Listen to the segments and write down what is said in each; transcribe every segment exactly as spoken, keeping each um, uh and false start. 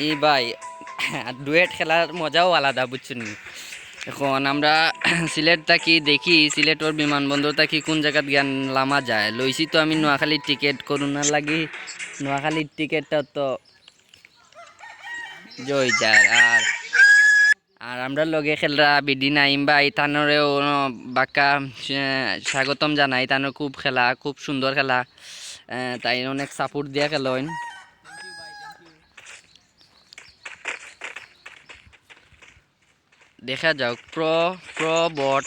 ই ভাই, ডুয়েট খেলার মজাও আলাদা, বুঝছইন নি? এখন আমরা সিলেট থাকি, দেখি সিলেটর বিমানবন্দর থাকি কোন জাগাত গিয়া লামা যায়। লইছি তো আমি নোয়াখালীর টিকিট, করোনার লাগি নোয়াখালীর টিকিটটা তো জয় যার। আর, আর আমরার লগে খেলরা বিডি নাইম ভাই, তানরেও বাক্কা, এ, স্বাগতম জানাই। তানর খুব খেলা, খুব সুন্দর খেলা। এ, তাইন অনেক সাপোর্ট দিয়া খেলইন। দেখা যাউক, প্রো, প্রো বট,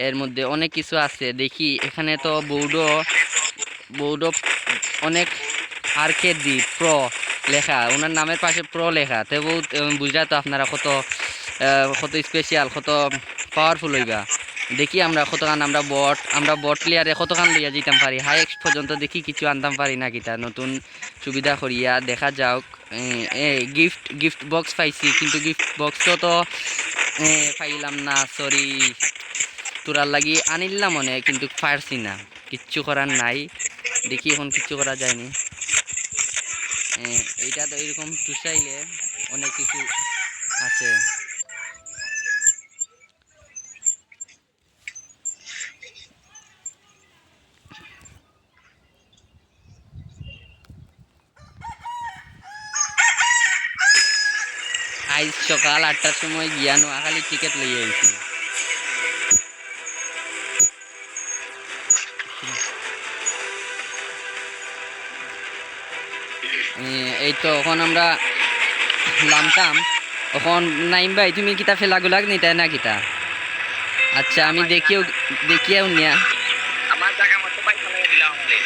এর মধ্যে অনেক কিছু আছে। দেখি, এখানে তো বোর্ডও, বোর্ডও অনেক আর কে ডি প্রো লেখা, ওনার নামের পাশে প্রো লেখা। তে বহুত, উম, বুঝরা তো আপনারা কত, আহ, কত স্পেশাল, কত পাওয়ারফুল অইবা। দেখি আমরা কতখান, আমরা বট, আমরা বট প্লেয়ারে কতখান লইয়া যাইতাম পারি, হাইয়েস্ট পর্যন্ত দেখি কিছু আনতাম পারি না কিতা, নতুন সুবিধা করিয়া দেখা যাউক। এ, এ, গিফট, গিফট বক্স পাইছি, কিন্তু গিফট বক্সও তো, এ, পাইলাম না, সরি। তোরার লাগি আনিলাম অনে, কিন্তু পারছি না, কিচ্ছু করার নাই। দেখি, এখন কিচ্ছু করা যায়নি। এ, এইটা তো এরকম চুষাইলে অনেক কিছু আছে। আইজ সকাল আটটার সময় গিয়া নোয়াখালী টিকিট লইয়া আইছি। এ, এই তো এখন আমরা লামতাম। এখন নাইম ভাই, তুমি কিতা ফেলাগুলাক নিতায় না কিতা? আচ্ছা, আমি দেখিও, দেখিয়াও নিয়া। আমার জাগা মতো ভাই ফালাই দিলাম আমারে।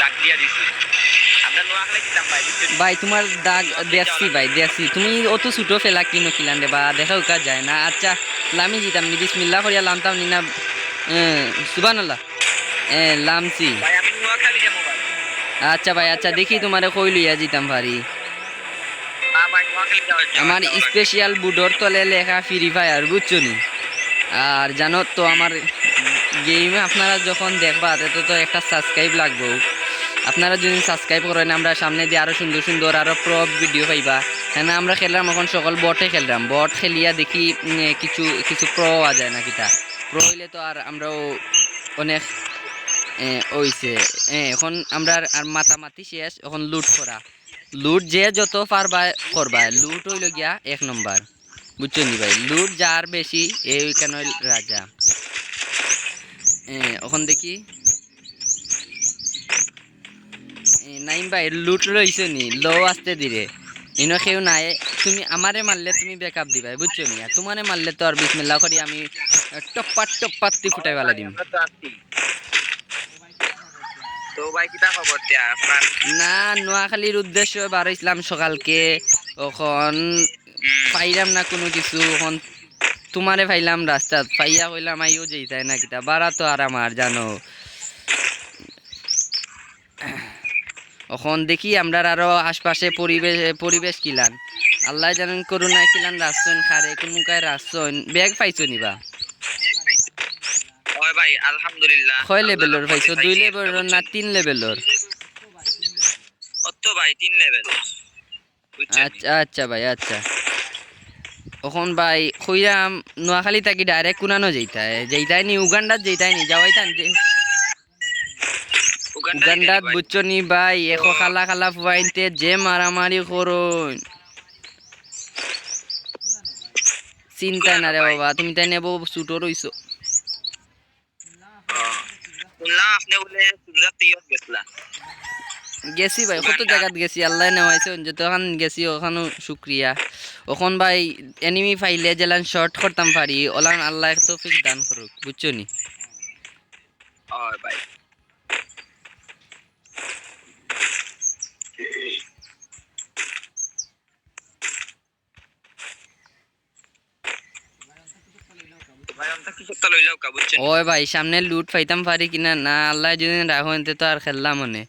ডাক দিয়া দিছি। আমরা নোয়াখালী দিতাম ভাই, বুঝছো? ভাই, তোমার দাগ দেখছি ভাই, দেখছি। তুমি অত ছোট ফেলা কিনো খিলান রে বা, দেখা উকা যায় না। আচ্ছা, লামি দিতাম নি, বিসমিল্লাহ করিয়া লামতাম নি না। এ, সুবহানাল্লাহ। এ, লামছি। ভাই, আমি নোয়াখালী যাবো ভাই। আচ্ছা ভাই, আচ্ছা, দেখি তোমারে কই লইয়া যাইতাম পারি। হ্যাঁ ভাই, নোয়াখালী যাওয়া যায়, আমার যাওয়া লাগে। স্পেশাল বুডর তলে লেখা ফ্রি ফায়ার, বুঝছো নি? আর জানো তো, আমার গেম আপনারা যখন দেখবা, তে তো, তো একটা সাবস্ক্রাইব লাগবো। আপনারা যদি সাবস্ক্রাইব করেন, আমরা সামনে দিয়ে আরো সুন্দর সুন্দর আরো প্রো ভিডিও পাইবা। হ্যাঁ, আমরা খেললাম, এখন সকল বটে খেললাম, বট খেলিয়া দেখি, উম, এ, কিছু কিছু প্রো হওয়া যায় না কিতা। প্রো হইলে তো আর আমরাও অনেক, এ, হইছে। এ, এখন আমরা আর মাতামাতি শেষ, এখন লুট করা। লুট যে যত পারবা করবা, লুট হইল গিয়া এক নম্বর, বুঝছো নি ভাই? লুট যার বেশি, এ ওইখানে রাজা। এ, এখন দেখি, এ, নাইম ভাই, লুট লইছো নি? লও আস্তে ধীরে, ইনো কেউ নাই। তুমি আমারে মারলে তুমি ব্যাকআপ দিবাই, বুঝছো নি? আর তোমারে মারলে তো আর বিসমিল্লাহ করি আমি, আহ, টপ্পা টপ্পাত্তি ফুটাই ফালাই দিম। আমরা তো আছি। তো ভাই, কিতা খবর দিয়া আপনার? না, নোয়াখালীর উদ্দেশ্যে বার হইছিলাম সকালকে, অখন হুম। পাইলাম না কোনো কিছু। অখন তোমারে পাইলাম রাস্তাত, পাইয়া কইলাম আইও যাইতায় না কিতা, বাড়া তো আর আমার জানো। অখন দেখি আমরার আরো আশপাশে পরিবেশ, পরিবেশ কিলান। আল্লাহ জানেন করোনায় কিলান রাখছইন, খারে কোন মুখায় রাখছইন, ব্যাগ পাইছো নিবা? ওই ভাই, আলহামদুলিল্লাহ। কয় আল্লাহ লেভেলর রহমতে পাইছো? দুই পাইছি একটা, লেভেলর না বুঝছেন? তিন লেভেলর? অত ভাই, তিন লেভেল। বুঝছেন? আচ্ছা, আচ্ছা ভাই, আচ্ছা। অখন ভাই, কইরাম নোয়াখালী থাকি ডাইরেক্ট কুনানো যাইতায়? যাইতায় নি, উগান্ডাত যাইতায় নি? যাওয়াইতাম যে উগান্ডা উগান্ডাত যাইতায় নি ভাই? বুঝছো নি ভাই, এখন ও। কালা কালা ফুয়াইন্তে যে মারামারি করইন। চিন্তায় না রে বাবা, তুমি তাই নেবো ছুটো রইছো। ও, শুনলাম আপনি বলে সুরজাত তৈয়ব গেছলা। গেছি ভাই, কত জাগাত গেছি, আল্লাহ নেওয়াইছে, যতখান গেছি অখানও শুক্রিয়া। অখন ভাই, এনিমি পাইলে যেলান শর্ট করতাম পারি, অলান আল্লাহ তৌফিক দান করুক, বুঝছো নি? ও ভাই। ওই ভাই, সামনে লুট পাইতাম পারি কিনা, না, আল্লাহ যদি রাখইন, তে তো আর খেললাম অনে।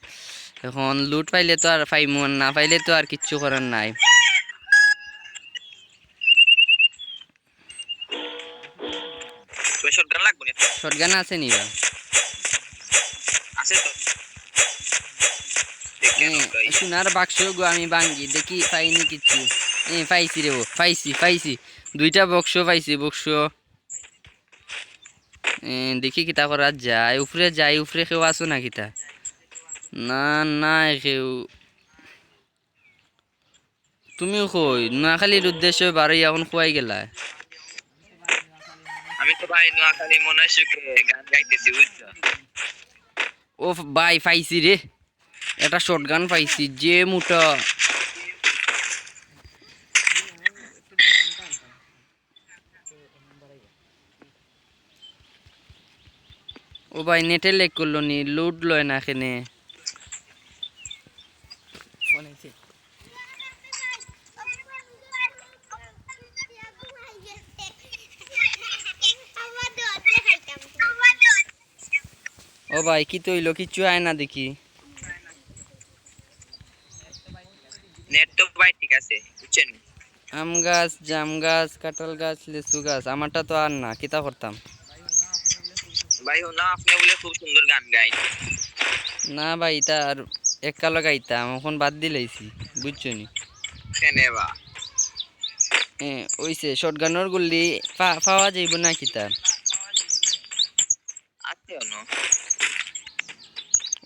এখন লুট পাইলে তো আর পাইমু, আর না পাইলে তো আর কিচ্ছু করার নাই। শটগান লাগবো নি? শটগান আছে নি বা? আছে তো। এ, সোনার বাক্স গো আমি ভাঙ্গি, দেখি পাইনি কিচ্ছু। এ, পাইছি রে, ও পাইছি, পাইছি। দুইটা বক্স পাইছি, বক্স। এ, দেখি কিতা করা যায়। উপরে যাই, উপরে কেউ আছো না কিতা? না, না, কেউ। তুমি কই? নোয়াখালীর উদ্দেশ্যে বারই এখন কই গেলায়? আমি তো ভাই নোয়াখালী মনে হয় সুখে গান গাইতেছি, বুঝছো? ও ভাই, পাইছি রে, একটা শটগান পাইছি, যে মোটা। ও ভাই, নেটে লেগ করলো নি, লোড লয় না কেনে। ও ভাই, কিতা অইলো? কিচ্ছু আয় না দেখি। নেট তো ভাই ঠিক আছে, বুঝছেন? আম গাছ, জাম গাছ, কাঁঠাল গাছ, লিচু গাছ, আমারটা তো আর না, কিতা করতাম? ভাই, হুনলাম আপনি বুলে খুব সুন্দর গান গাইন। না ভাই, ইতা আর এককালো গাইতাম, অখন বাদ দিলাইছি, বুঝছো নি? কেনে বা? এ, অইছে, শটগানর গুল্লি পা-, পাওয়া যাইবো না কিতা? আছে অনো।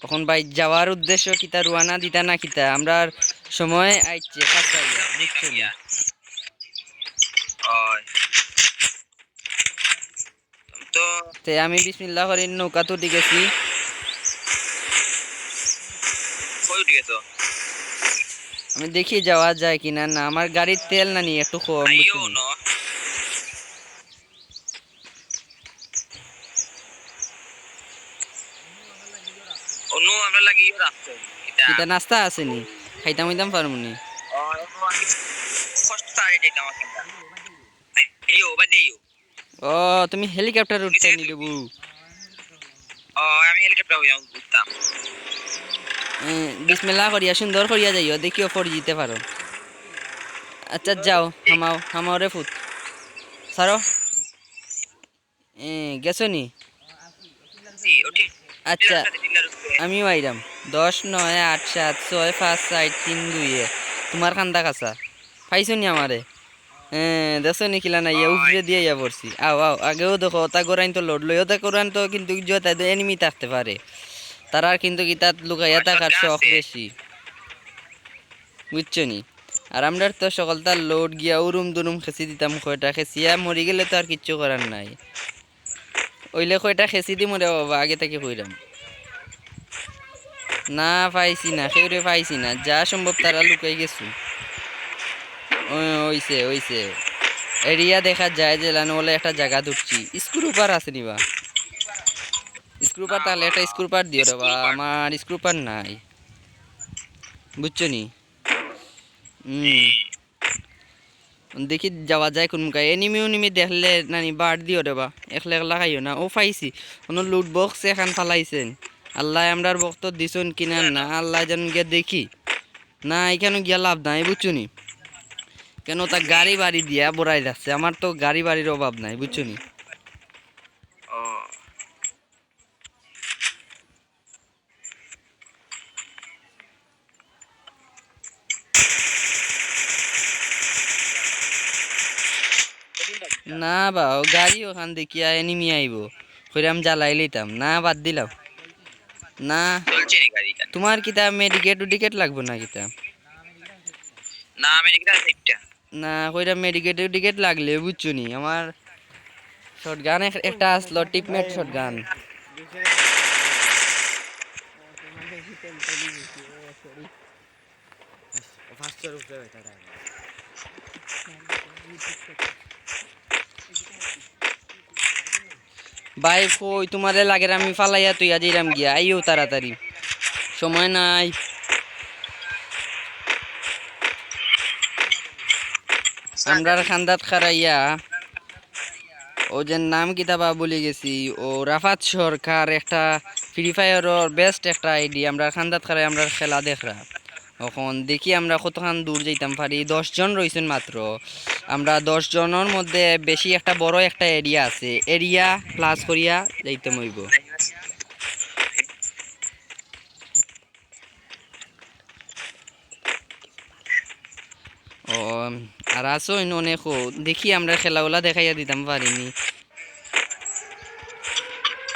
অখন ভাই যাওয়ার উদ্দেশ্য কিতা, রওয়ানা দিতা না কিতা? আমরার সময় আইছে, বুঝছো নি? অয়। তো তে আমি বিসমিল্লাহ করি নৌকাত উঠি গেছি। কই উঠি গেছো? আমি দেখি যাওয়া যায় কিনা। না, আমার গাড়ির তেল নানি একটু কম, আইও বুঝছো নি? ন। অনু, আমরা লাগি ইয়ে রাখছে। কিতা? কিতা নাস্তা আছে নি? খাইতাম অইতাম পারমু নি? ও, অনু, আমি কষ্ট আগে যাইতাম আমরা। আইও, বাদে আইও। ও, তুমি হেলিকপ্টার উঠতে নি দেবু? ও, আমি হেলিকপ্টার উঠতাম। এ, বিসমিল্লাহ করিয়া সুন্দর করিয়া যাইও, দেখিও পড়ি যাইতে পারো। আচ্ছা, যাও, হামাও, হামাও রে ফুত। ছাড়ো। এ, গেছো নি? জি, ও ঠিক। আচ্ছা, টিলার সাথে, টিলার উপরে। আমিও আইরাম। দশ নয় আট সাত ছয় পাঁচ চার তিন দুই এ। তোমার কান্দা কাছা। পাইছো নি আমারে? এ, দেখছো নি কিলা না, ইয়া উপরে দিয়া ইয়া পড়ছি। আও, আও, আগেও দেখো, ওটা গোরাইন তো লোড লই, ওটা গোরাইন তো কিন্তু যে তাই এনিমি থাকতে পারে। তারার কিন্তু ইতাত লুকাইয়া থাকার শখ বেশি। বুঝছো নি? আর আমরার তো সকলতা লোড গিয়া উরুম দুরুম খেসি দিতাম, কয়টা খেসিয়া মরি গেলে তো আর কিচ্ছু করার নাই। অইলে কয়টা খেসি দিমু রে বাবা, আগে থাকি কইরাম। না, পাইছি না, কেউরে পাইছি না, যা সম্ভব তারা লুকাই গেছে। ও, অইছে, অইছে। এরিয়া দেখা যায় যে লানো বলে একটা জাগা ধরছি। স্ক্রুপার আছে নি বা? স্ক্রুপার তাহলে একটা স্ক্রুপার দিও রে বা, আমার স্ক্রুপার নাই। বুঝছো নি? হুম। দেখি যাওয়া যায় কুন মুখায়। এনিমি উনিমি দেখলে নানি বাড় দিও রে বা। একলা একলা খাইও না। ও পাইছি। কুনু লুট বক্স এখান ফালাইছেন। আল্লায় আমরার বক্ত দিছন কিনা না, আল্লায় জানইন গিয়া দেখি। না, ইখানো গিয়া লাভ নাই, বুঝছো নি? কেনে তা গাড়ি বাড়ি দিয়া বড়াই যাচ্ছে। আমার তো গাড়ি বাড়ির অভাব নাই, বুঝছো নি? ও। না বা, ও গাড়ি ওখান দেখিয়া এনিমি আইবো। কইরাম জ্বালাই লইতাম। না, বাদ দিলাম। না। চলছে নি গাড়ি কেন? তোমার কিতা মেডিকেট উডিকেট লাগবো না কিতা? না, মেডিকেট আছে একটা। না, কইরা মেডিকেট উডিকেট লাগলে বুঝছো নি? আমার শটগান এক-, একটা আসলো, টিপমেট শটগান। ভাই, কই তোমারে লাগের আমি ফালাইয়া তুই আজ ইরাম গিয়া, আইও তাড়াতাড়ি, সময় নাই। আমরার খান্দাত খারাইয়া, ও যে নাম কিতা বা ভুলি গেছি, ও রাফাত সরকার, একটা ফ্রি ফায়ারর বেস্ট একটা আইডি, আমরার খান্দাত খারাই আমরার খেলা দেখরা। অখন দেখি আমরা কতখান দূর যাইতাম পারি। দশ জন রইছইন মাত্র। আমরা দশ জনর মধ্যে বেশি একটা বড় একটা এরিয়া আছে, এরিয়া প্লাস করিয়া যাইতে অইবো। আর আছো ইনো অনেক, দেখি আমরা খেলাগুলা দেখাইয়া দিতাম পারিনি।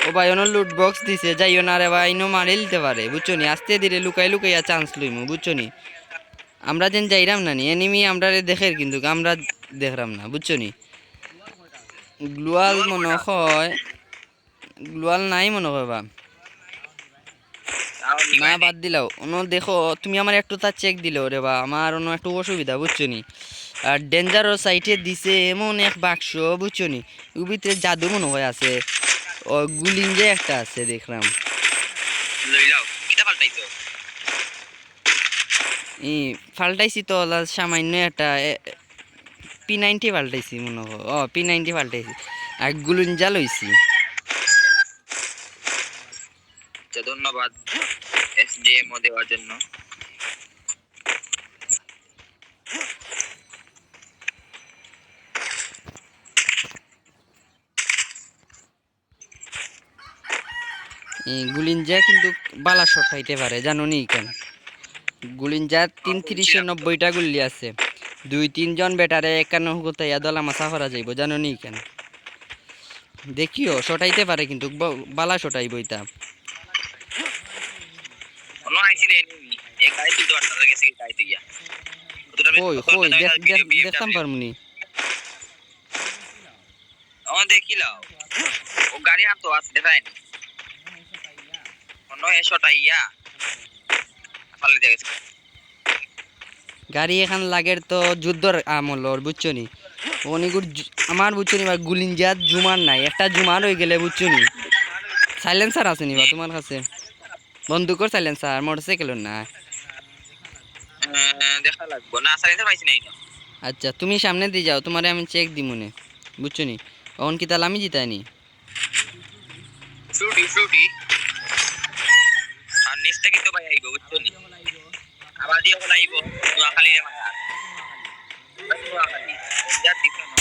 ও ভাই, অনো লুট বক্স দিছে, যাইও না রে ভাই, ইনো মারিলিতে পারে, বুঝছো নি? আস্তে ধীরে লুকাই লুকাইয়া চান্স লইমু, বুঝছো নি? আমরা যেন যাইরাম না নি, এনিমি আমরারে দেখের, কিন্তু আমরা দেখরাম না, বুঝছো নি? গ্লোয়াল মনে হয়, গ্লোয়াল নাই মনে হয় বা। না, বাদ দিলাও। অনো দেখো, তুমি আমার একটু তা চেক দিলাও রে বা, আমার অনো একটু অসুবিধা, বুঝছো নি? আর ডেঞ্জারর সাইডে দিছে এমন এক বাক্স, বুঝছো নি? ওর ভিতরে জাদু মনে হয় আছে। ও, গুলিঞ্জা একটা আছে দেখরাম। লইলাও, কিতা পাল্টাইছো? ই, পাল্টাইছি তো, last সামান্য একটা, এ, পি নাইনটি পাল্টাইছি মনে হয়। ও, পি নাইনটি পাল্টাইছি। আর গুলিঞ্জা লইছি। আচ্ছা, ধন্যবাদ এসজেএমও দেওয়ার জন্য। ই, গুলিঞ্জা কিন্তু বালা শট খাইতে পারে, জানো নি কেন? গুলিঞ্জা তিন তিরিশে নব্বইটা গুল্লি আছে। দুই তিনজন বেটারে একান্ন হুকুতে ইয়া দলা মাছা করা যাইব, জানো নি কেন? দেখিও, শটাইতে পারে কিন্তু ব-, বালা শটাইব ইতা। কোনো আইছি রে, এই গাড়ি তুলতে পারতাম, তাদের গেছে কি গাড়িতে গিয়া। কই, কই, দেখ-, দেখ-, দেখতাম পারমুনি। ও দেখিলাও। ও গাড়ি আনতো আছে, দেখায়নি। অনো এ শটাইয়া। ফালাই দিয়া গেছে। গাড়ি এখান লাগের তো যুদ্ধর আমলর, বুঝছো নি? অনেকগুর জু-, আমার বুঝছো নি বা, গুলিঞ্জাত জুমার নাই, একটা জুমার হয়ে গেলে, বুঝছো নি? সাইলেন্সার আছে নি বা তোমার কাছে? বন্দুকর সাইলেন্সার, মোটরসাইকেলর না। আহ, দেখা লাগবো। না, সাইলেন্সার পাইছি না ইনো। আচ্ছা, তুমি সামনে দি যাও, তোমারে আমি চেক দিমুনে, বুঝছো নি? অখন কিতা লামি জিতায় নি? ফ্রুটি, ফ্রুটি। আর নিচ থাকি তো ভাই আইবো, বুঝছো নি? আবার দিয়ে হল আইবো, নোয়াখালী রে ভাই। নোয়াখালী। যা দিছে না।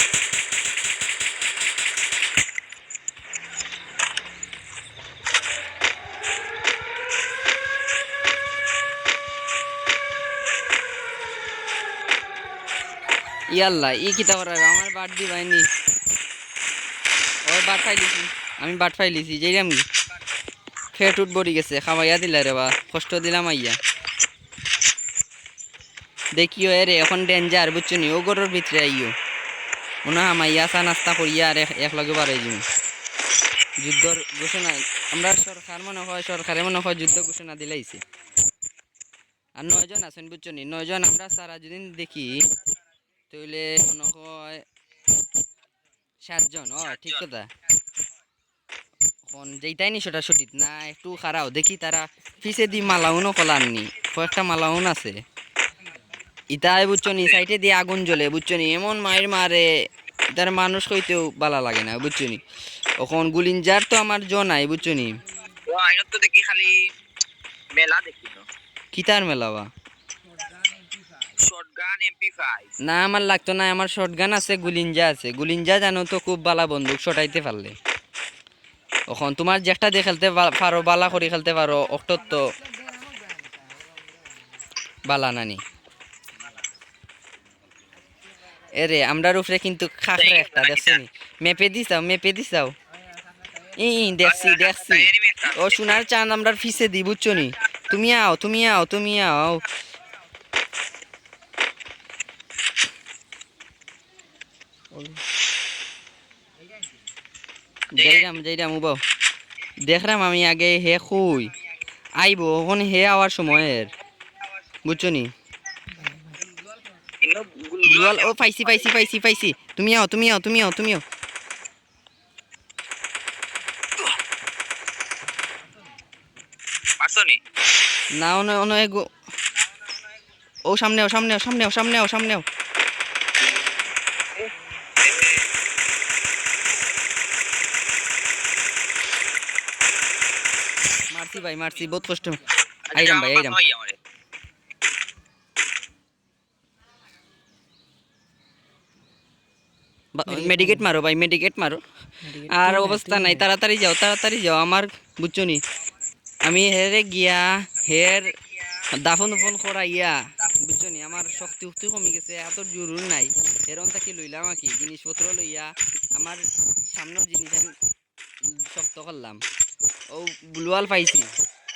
ইয়াল্লা, ই কিতা করার? আমার বাট দি বাইনি। ওই বাট ফাইলিছি, আমি বাট ফাইলিছি, যাইরাম কি? পেট উঠ ভরি গেছে, খাওয়াইয়া দিলা রে বা, কষ্ট দিলাম আইয়া। দেখিও এরে, এখন ডেঞ্জার, বুঝছো নি? ও ঘরর ভিতরে আইও। মনে হয় হামাইয়া চা নাস্তা করিয়া আর এক, এক লগে বারই যাইমু। যুদ্ধর ঘোষণা, আমরা সরকার মনে হয়, সরকারে মনে হয় যুদ্ধ ঘোষণা দিলাইছে। আর নয়জন আছেন, বুঝছো নি? নয়জন আমরা সারা যদি দেখি, তাইলে মনে হয় সাতজন। ও, ঠিক কথা। এখন যেইটাই নি সেটা সঠিক না, একটু খাড়াও দেখি, তারা পিছে দি মালাউনও কলাননি, কয়েকটা মালাউন আছে। ইতায় বুঝছো নি, সাইডে দিয়ে আগুন জ্বলে, বুঝছো নি, এমন মাইর মারে, ইতার মানুষ কইতেও বালা লাগে না, বুঝছো নি। এখন গুলিঞ্জার তো আমার জ নাই, বুঝছো নি। ও, আইনত তো দেখি খালি মেলা দেখি তো। কিতার মেলা বা? Shotgun, MP five. না, আমার লাগতো না, আমার শটগান আছে, গুলিঞ্জা আছে। গুলিঞ্জা জানো তো, খুব বালা বন্দুক, শটাইতে পারলে। এখন তোমার যেটা দিয়ে খেলতে পা-, পারো, বালা করি খেলতে পারো, অক্টর তো বালা নানি। এরে, আমরার উপরে কিন্তু খাখরা একটা, দেখছো নি? ম্যাপে দি চাও, ম্যাপে দি চাও। ই, ই, দেখছি, দেখছি। ও, সোনার চান আমরার পিছে দি, বুঝছো নি? তুমি আও, তুমি আও, তুমি আও। যাইরাম, যাইরাম, উবাও। দেখরাম আমি আগে হে কই আইবো, অখন হে আওয়ার সময় এর। বুঝছো নি? ইনো গুল-, গুল-, গুল-, ও, পাইছি, পাইছি, পাইছি, পাইছি। তুমি আও, তুমি আও, তুমি আও, তুমি আও। পারছো নি? না, অনো, অনো এগো। ও, সামনে আও, সামনে আও, সামনে আও, সামনে আও, সামনে আও। মারছি ভাই, মারছি, বহুত কষ্ট। আইরাম ভাই, আইরাম। বা-, মেডিকেট মারো ভাই, মেডিকেট মারো। মেডিকেট আর তো অবস্থা নাই, তাড়াতাড়ি যাও, তাড়াতাড়ি যাও। আমার, বুঝছো নি, আমি হেরে গিয়া, হের দাফন উফন করাইয়া, বুঝছো নি, আমার শক্তি উক্তি কমি গেছে, এত জোর নাই। এরম থাকি লইলাম আর কি, জিনিসপত্র লইয়া আমার সামনের জিনিস আমি শক্ত করলাম। ও ব্লুয়াল পাইছি,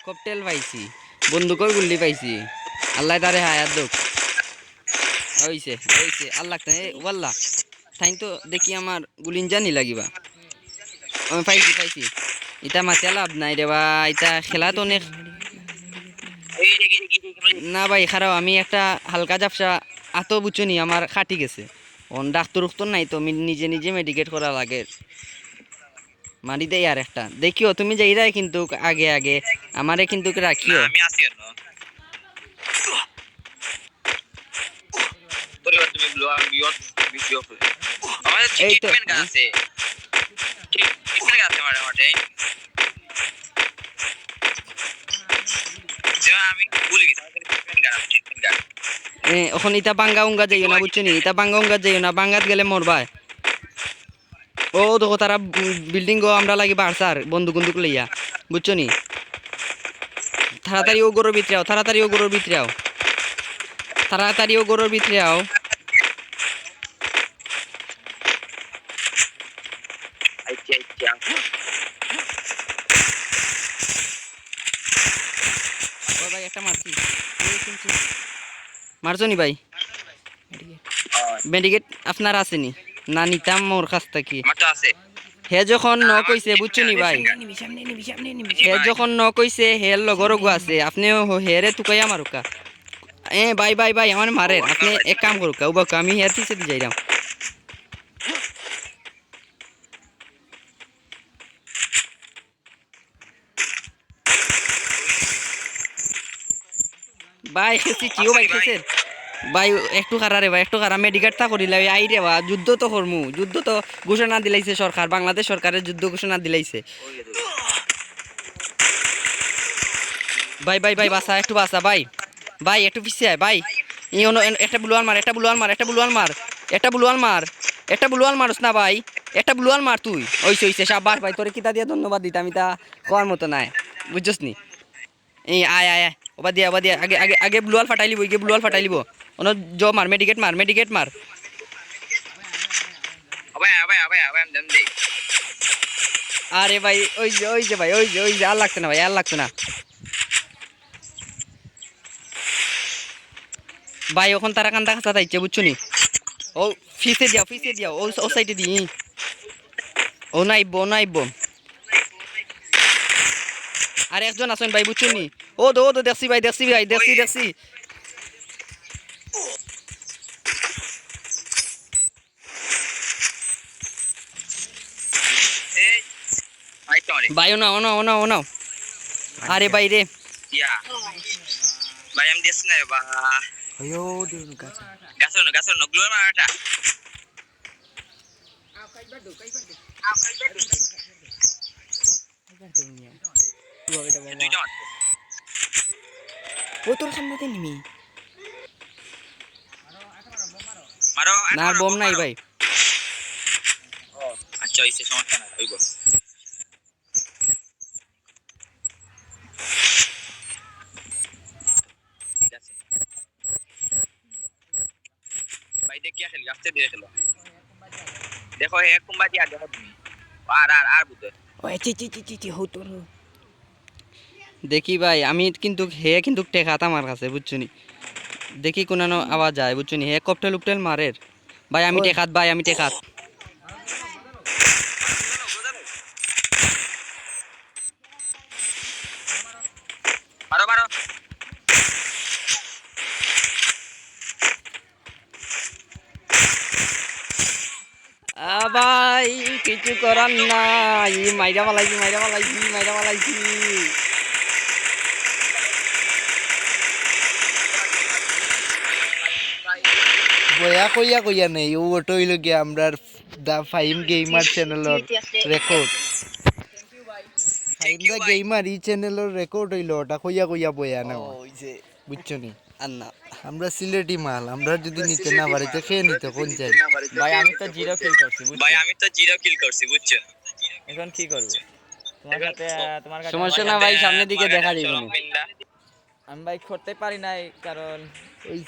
ককটেল পাইছি, বন্দুকর গুল্লি পাইছি। আল্লাহ তারে হায়াত দোক। অইছে, অইছে, আল্লাহ তা, এ, ওয়াল্লা। তাইন তো দেখি আমার গুলিঞ্জানি লাগিবা। আমি পাইছি, পাইছি। ইতা মাতিয়া লাভ নাই রে বা, ইতা খেলাত অনেক। না ভাই, খারাপ, আমি একটা হালকা ঝাপসা আতো বুঝছো নি, আমার কাটি গেছে। অন ডাক্তার উক্তর নাই তো, আমি নিজে নিজে মেডিকেট করা লাগে। মারি দেই আর একটা। দেখিও, তুমি যাইরায় কিন্তু আগে আগে, আমারে কিন্তু রাখিও। না, আমি আছি এখনো। তোরে তুমি ব্লো আর বিয়র, বিয়র। আমার এই তো, ট্রিটমেন্ট গান আছে। ট্রিটমেন্ট গান আছে আমার মাঠে। যে আমি ভুলে গেছি, আমার ট্রিটমেন্ট গান আছে, ট্রিটমেন্ট গান। এ, অখন ইতা বাঙ্গা উঙ্গা যাইও না, বুঝছো নি? ইতা বাঙ্গা উঙ্গা যাইও না, বাঙ্গাত গেলে মরবায়। ও দেখো, তারা, উম, বিল্ডিং গো, আমরা লাগি বাড়ছার বন্দুক বন্দুক লইয়া, বুঝছো নি? তাড়াতাড়ি ও ঘরর ভিতরে আও, তাড়াতাড়ি ও ঘরর ভিতরে আও, তাড়াতাড়ি ও ঘরর ভিতরে আও। আচ্ছা, আচ্ছা। ও ভাই, একটা মারছি। এই শুনছি। মারছো নি ভাই? মেডিকেট আপনার আছে নি? না, নিতাম মোর কাছ থাকি। আমার তো আছে। হে যখন নক অইছে, বুঝছো নি ভাই? হে যখন নক অইছে, হের লগর ওগু আছে। আপনে হ-, হেরে তুকাইয়া মারুকা। এ ভাই, ভাই, ভাই, আমার মারের। আপনে এক কাম করুকা, উবাকা, আমি হের পিছে দি যাইরাম। ভাই, খেছি কি ও ভাই, খেছেন? ভাই, একটু খারা রে ভাই, একটু খারা, মেডিকেট তা করিলা, ওই আই রে বা, যুদ্ধ তো করমু, যুদ্ধ তো ঘোষণা দিলাইছে সরকার, বাংলাদেশ সরকারে যুদ্ধ ঘোষণা দিলাইছে। ভাই, ভাই, ভাই, বাঁচা, একটু বাঁচা, ভাই। ভাই, একটু পিছে আয়, ভাই। ই অনো, এন-, একটা ব্লুয়াল মার, একটা ব্লুয়াল মার, একটা ব্লুয়াল মার, একটা ব্লুয়াল মার, একটা ব্লুয়াল মারস না, ভাই। একটা ব্লুয়াল মার তুই। অইছে, অইছে, সাব্বাস, ভাই। তোরে কিতা দিয়া ধন্যবাদ দিতাম, ইতা কওয়ার মতো নায়। বুঝছস নি? এই, আয়, আয়, আয়। ওবা দিয়া, ওবা দিয়া। আগে, আগে, আগে ব্লুয়াল ফাটাই লিবো, আগে ব্লুয়াল ফাটাই লিবো। অনো জ মার, মেডিকেট মার, মেডিকেট মার। আবে, আবে, আবে, আবে, আমি জানি। আরে ভাই, ওই যে, ওই যে ভাই, ওই যে, ওই যে, আর লাগতো না ভাই, আর লাগতো না। ভাই, অখন তারা কান্দা কাছা যাইছে, বুঝছো নি? ও, পিছে দিয়াও, পিছে দিয়াও, ও, ও সাইডে দি। ও নাইবো, ও নাইবো। আর একজন আছইন ভাই, বুঝছো নি? ও দো, ও দো, দেখছি ভাই, দেখছি ভাই, দেখছি, দেখছি। এই, ভাই তো অনেক। ভাই, ও না, ও না, ও না, ও না। আরে ভাই রে। ইয়া। ভাই, আমি দেখছি না রে বা। অয়, ও দেখুন গাছ। গাছের অন্য, গাছের অন্য, গ্লোয়াল মার একটা। দুইটা মারছে। ও তোর সামনে তো এনিমি। মারো, আর না, আর মারো, বোম বোম নাই মারো। ভাই। ও, আচ্ছা, অইছে, সমস্যা নাই, অইবো। ঠিক আছে। ভাই, দেখিয়া খেলি, আস্তে ধীরে খেলো। দেখো, হে কুম্বা দিয়া দেখো তুমি। আর, আর, আর বুঝো। ওই, চি, চি, চি, চি, চি, হো তোর। দেখি ভাই, আমি কিন্তু, হে কিন্তু টেকাত আমার কাছে, বুঝছো নি? দেখি কোনানো আওয়াজ যায়, বুঝছো নি? হে ককটেল উপটেল মারের। ভাই, আমি ওই। টেকাত, ভাই, আমি টেকাত। মারো, মারো। আ, ভাই, কিছু করার নাই। মাইরা ফালাইছি, মাইরা ফালাইছি, মাইরা ফালাইছি। বয়া কইয়া কইয়া নেই, ও ওটা অইলো গিয়া আমরার The Fahim Gamer channel-র record। Fahim the Gamer ই channel-র record অইলো, ওটা কইয়া কইয়া বয়া না। ও, ওই যে বুঝছো নি? আর না। আমরা সিলেটি মাল, আমরা যদি নিতে না পারি, তো কে নিতে, কোন চাই? ভাই, আমি তো জিরো কিল করছি, বুঝছো? ভাই, আমি তো জিরো কিল করছি, বুঝছো? এখন কি করবো? তোমার সাথে, আহ, তোমার কাছে সমস্যা না ভাই, সামনের দিকে দেখা যাইবো নি। আমি ভাই করতে পারি নাই, কারণ ওই